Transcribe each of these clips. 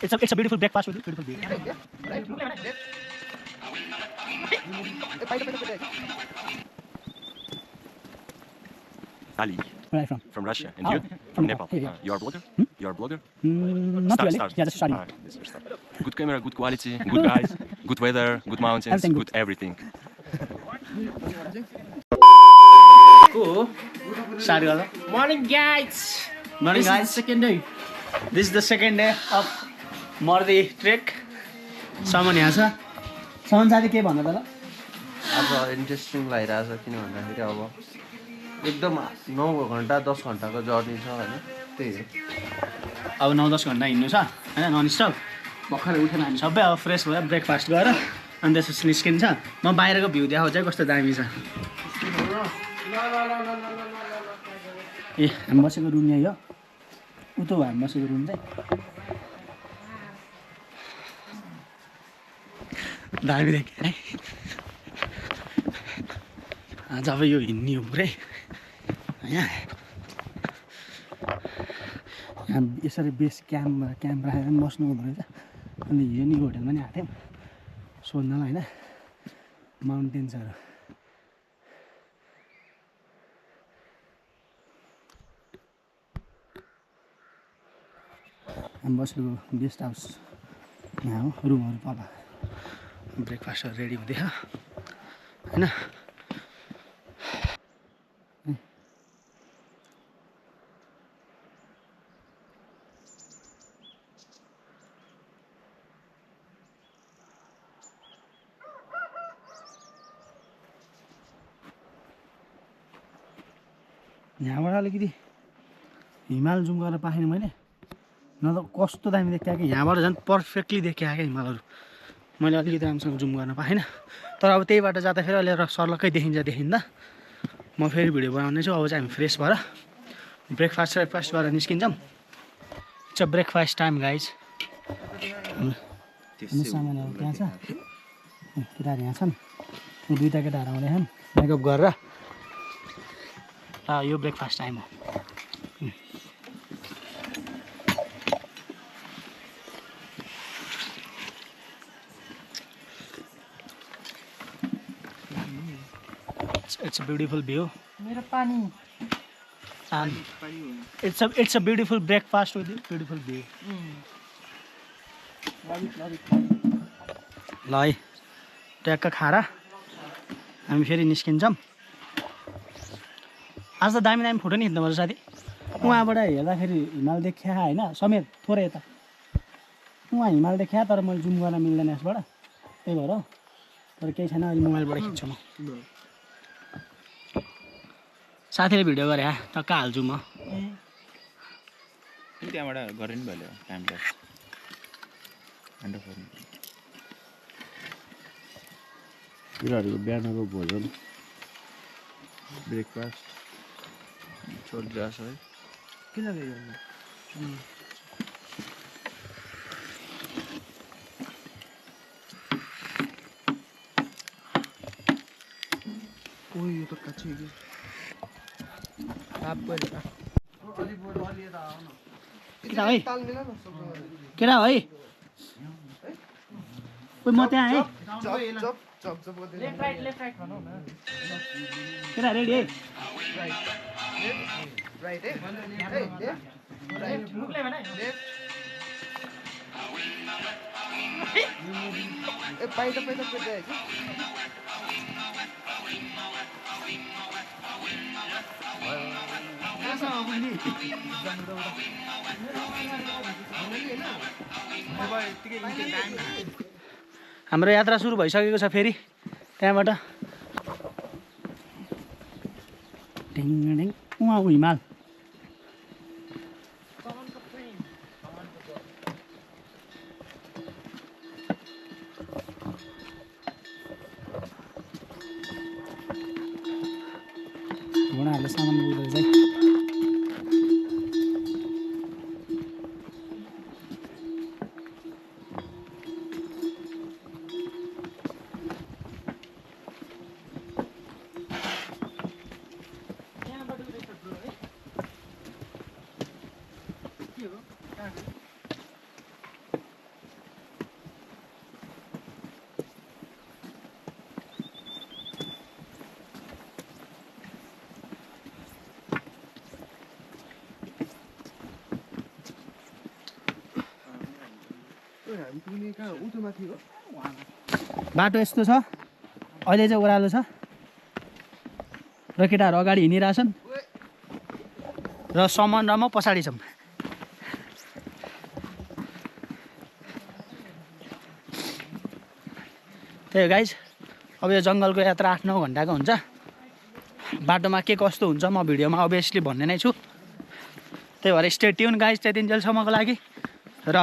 It's a beautiful breakfast with beautiful view. Ali. Where are you from? From Russia. And Oh, you? from Nepal. Nepal. Yeah. You are a blogger? You are a blogger? Not really. Start. Yeah, just starting. This is your start. Good camera, good quality, good guys, good weather, good mountains, Everything good good. everything. Start गर्दा. Morning, guys. Morning, This is guys. the second day. This is the second day of Mordi trek. समन यहाँ छ. समन साथी के भन्दा त ल? अब interesting लागिरहेछ किन भन्दाखेरि अब एकदम 9 घन्टा 10 घन्टाको जर्नी छ होइन त्यही हो अब 9-10 घन्टा हिँड्नु छ हैन नन स्टप. भर्खरै उठेर हामी सबै अब फ्रेस भएर ब्रेकफास्ट गरेर अनि त्यसपछि निस्किन्छ. म बाहिरको भ्यू देखाउँछु चाहिँ कस्तो दामी छ. ए हामी बसेको रुम यही हो. उतो हामी बसेको रुम चाहिँ दामी देख्यो है. जब यो हिँड्ने हो पुरै यहाँ यसरी बेस क्याम्प राखेर पनि बस्नु हुँदो रहेछ. अनि हिजो नि होटलमा नि आएको थियौँ सोध्नलाई होइन माउन्टेन्सहरू. हामी बसेको गेस्ट हाउस यहाँ हो. रुमहरू तल ब्रेकफास्टहरू रेडी हुँदैछ होइन. यहाँबाट अलिकति हिमाल जुम गरेर पाखेँ मैले. न त कस्तो दामी देख्यो कि यहाँबाट झन् पर्फेक्टली देखेँ क्या हिमालहरू. मैले अलिकति राम्रोसँग जुम गर्न पाएन. तर अब त्यही बाटो जाँदा फेरि अहिले सर्लक्कै देखिँदा म फेरि भिडियो बनाउने छु. अब चाहिँ हामी फ्रेस भएर ब्रेकफास्ट गरेर निस्किन्छौँ. It's a breakfast time guys. सामानहरू त्यहाँ छ. केटाहरू यहाँ छन्. दुईवटा केटाहरू आउँदैछन् मेकअप गरेर. यो ब्रेकफास्ट टाइम हो. It's a beautiful view. And it's a beautiful breakfast with a beautiful view. ल है ट्याक्क खाएर हामी फेरि निस्किन्छौँ. आज त दामी फोटो नि खिच्नुपर्छ साथी. उहाँबाट हेर्दाखेरि हिमाल देखिया होइन समेत थोरै यता उहाँ हिमाल देखिया तर मैले जुम गर्न मिल्दैन यसबाट. त्यही भएर तर केही छैन. अहिले मोबाइलबाट खिच्छु म. साथीले भिडियो गरे टक्क हाल्छु म. त्यहाँबाट गरे नि भयो टाइम पास. केटाहरूको बिहानको भोजन ब्रेकफास्ट छोडिदिएको छ है. किन यो त काँचै हो. केटा है केटा है कोही म त्यहाँ है. केटा रेडी है. हाम्रो यात्रा सुरु भइसकेको छ फेरि त्यहाँबाट. ढिङ उहाँ हिमाल. घोडाहरूले सामान बोकेर चाहिँ बाटो यस्तो छ अहिले चाहिँ ओह्रालो छ र केटाहरू अगाडि हिँडिरहेछन् र समन र म पछाडि छौँ त्यही हो गाइज अब यो जङ्गलको यात्रा 8-9 घन्टाको हुन्छ बाटोमा के कस्तो हुन्छ म भिडियोमा अभियसली भन्ने नै छु त्यही भएर स्टे ट्युन गाइज त्यतिन्जेलसम्मको लागि र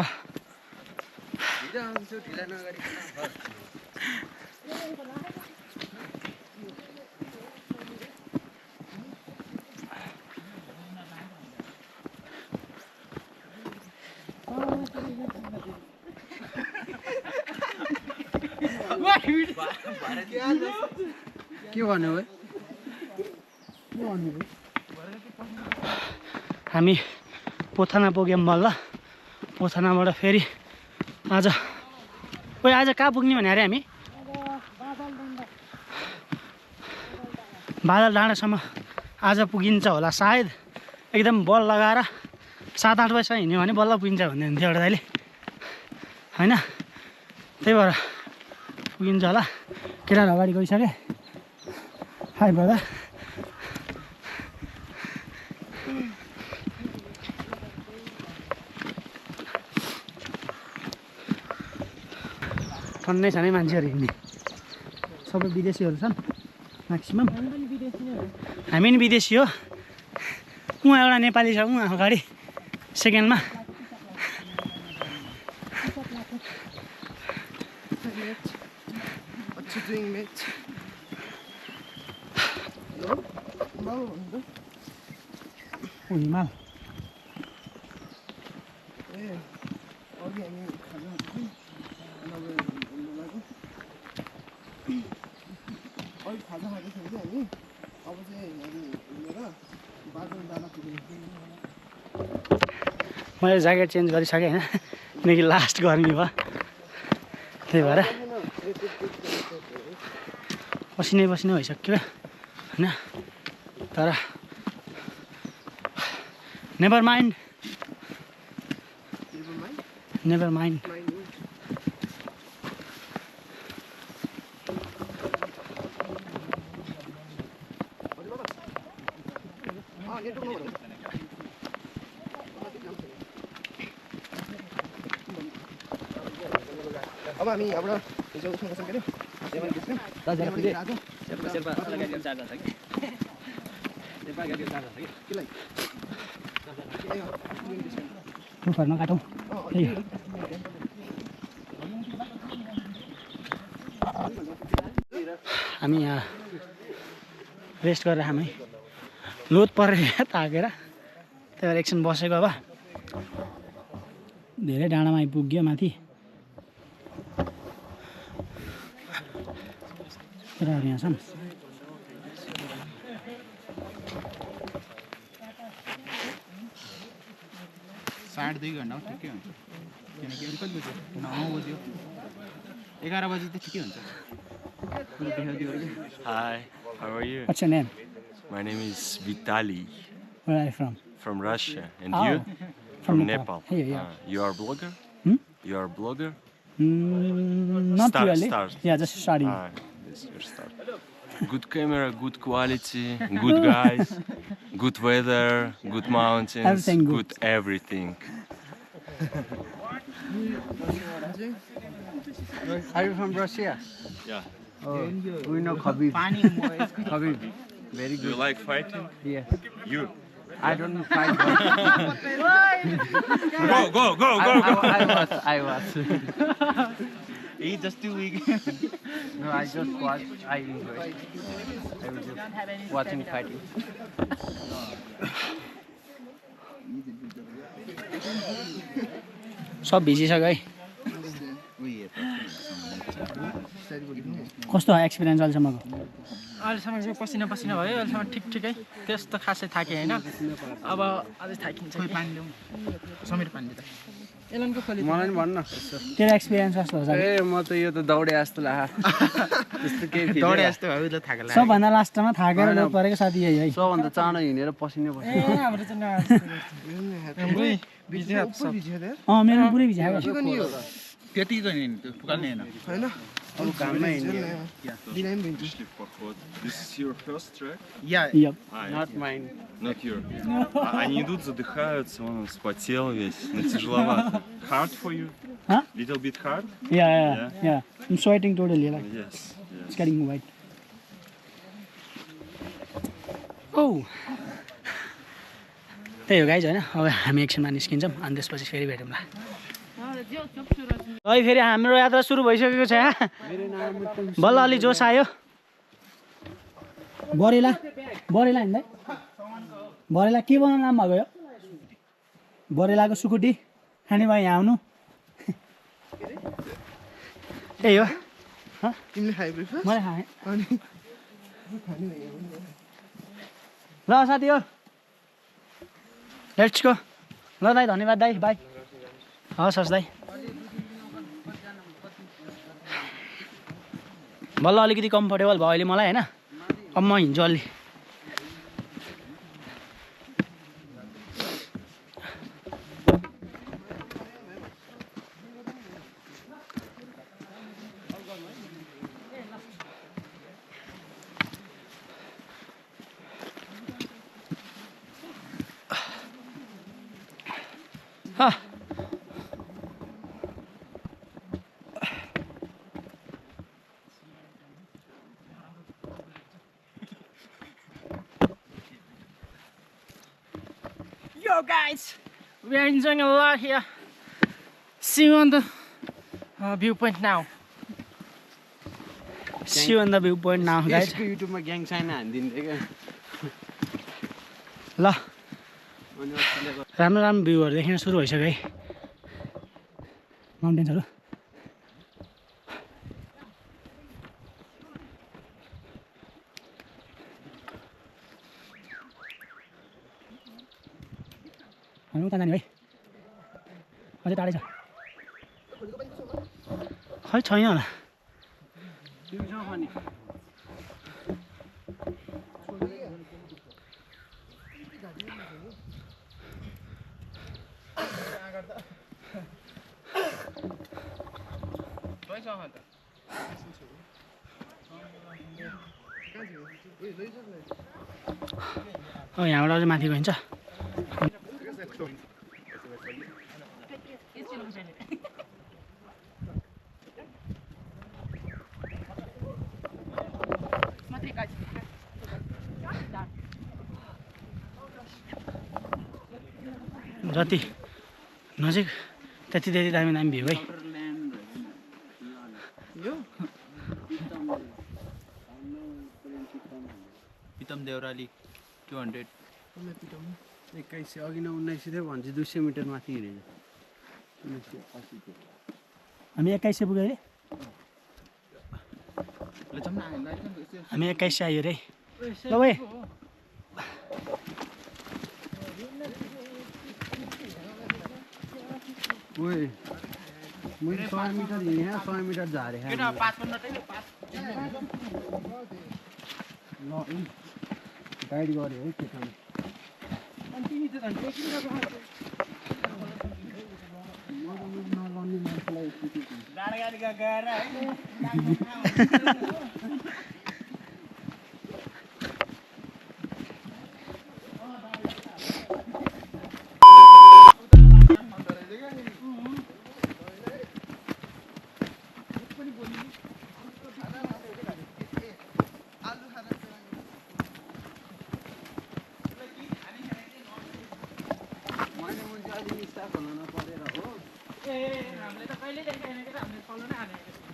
के भन्यो भाइ हामी पोथाना पुग्यौँ बल्ल पोथानाबाट फेरि आज कहाँ पुग्ने भने अरे हामी बादल डाँडासम्म आज पुगिन्छ होला सायद एकदम बल लगाएर 7-8 बजीसम्म हिँड्यो भने बल्ल पुगिन्छ भन्ने हुन्थ्यो एउटा दाइले होइन त्यही भएर पुगिन्छ होला केटाहरू अगाडि गइसके हाई ब्रदर टन्नै छ नै मान्छेहरू हिँड्ने सबै विदेशीहरू छन् म्याक्सिमम् हामी नि विदेशी हो उहाँ एउटा नेपाली छ उहाँ अगाडि सेकेन्डमा हिमाल मैले ज्याकेट चेन्ज गरिसकेँ होइन किनकि लास्ट गर्मी भयो त्यही भएर पसिनै भइसक्यो होइन तर नेभर माइन्ड अब हामी हाम्रो हिजो उठ्नु सक्यो रुखहरू नकाटौँ त्यही हो हामी यहाँ रेस्ट गरेर हामी लोड परेर थाकेर त्यही भएर एकछिन बसेको अब धेरै डाँडामा आइपुग्यो माथि केटाहरू यहाँ छन् साढे 2 घन्टा ठिकै हुन्छ किनकि अहिले कति बज्यो 9 बज्यो 11 बजी त ठिकै हुन्छ Hi, how are you? What's your name? My name is Vitaly Where are you from? from Russia. And Oh, you? from Nepal. Here, yeah. You are a blogger? Hmm? You are a blogger? Not Start- really. start. Yeah, just starting. This is your start. Good camera, good quality, good guys, good weather, good mountains, Everything good. everything. Are you from Russia? Yeah. Oh, we know Khabib. Khabib. Very Do you good. like fighting? Yes. You. I don't fight. Go. I was. He's just too weak. No, I just watch. I enjoy. I was just watching fighting. सब भिजिसक्यो है कस्तो experience अहिलेसम्मको अहिलेसम्म चाहिँ पसिना भयो अहिलेसम्म ठिकै त्यस्तो खासै थाकेँ होइन अब अझै थाकिन्छ समीर पाण्डे त एलनको खोली मलाई नि भन्न तेरो एक्सपिरियन्स कस्तो छ ए म त यो त दौडे जस्तो लाग्यो त्यस्तो केही थिएन दौडे जस्तो भयो ल थाकेला सबभन्दा लास्टमा थाकेर लोड परेको साथी यही है सबभन्दा चाँडो हिँडेर पसिनै ए बस्यो हाम्रो चाहिँ मेरो पुरै भिजाएको त्यति त नि त्यो फुकाल्ने होइन होइन अरू काममै हिँड्ने बिना पनि दिन्छु Пришли в поход. This is your first track? या Yep. Not mind Not your. Они идут, задыхаются, он вспотел весь, но тяжеловато. Hard for you? Huh? Little bit hard? Yeah. I'm sweating totally. Like Yes. it's getting white. Oh. त्यही हो गाइज होइन अब हामी एकछिनमा निस्किन्छौँ अनि त्यसपछि फेरि भेटौँला है फेरि हाम्रो यात्रा सुरु भइसकेको छ यहाँ बल्ल अलि जोस आयो बरेला हिँड्दै बरेला के बनाउनु नाम भएको यो बरेलाको सुकुटी खाने भयो यहाँ आउनु त्यही हो तिमीले खाए ब्रेकफास्ट मैले खाएँ अनि ल साथी हो लेट्स गो ल दाइ धन्यवाद दाइ बाई हस् दाइ बल्ल अलिकति कम्फर्टेबल भयो अहिले मलाई होइन अब म हिँड्छु अलि Yo guys, we are enjoying a lot here. See you on the viewpoint now. See you on the viewpoint now, guys. यसको युट्युबमा ग्याङ साइन हानिदिन्थ्यो क्या ल अनि अस्तिले राम्रो राम्रो भ्यूहरू देखिन सुरु भइसक्यो है माउन्टेन्सहरू हामी उता जाने है अझै टाढै छ खै छैन होला अब यहाँबाट अझै माथि गइन्छ जति नजिक त्यति दामी भ्यू है पितम देउराली 200 2100 अघि न 1900 भन्छ 200 मिटर माथि हिँडेछ हामी 2100 पुग्यो अरे हामी 2100 आयो रे ल भाइ ओए मैले 100 मिटर हिँडेँ 100 मिटर झारे गाइड गऱ्यो है केटाले नलाउने मान्छेलाई हामीले त कहिले देखेन कि हामीले फलो नै हालेको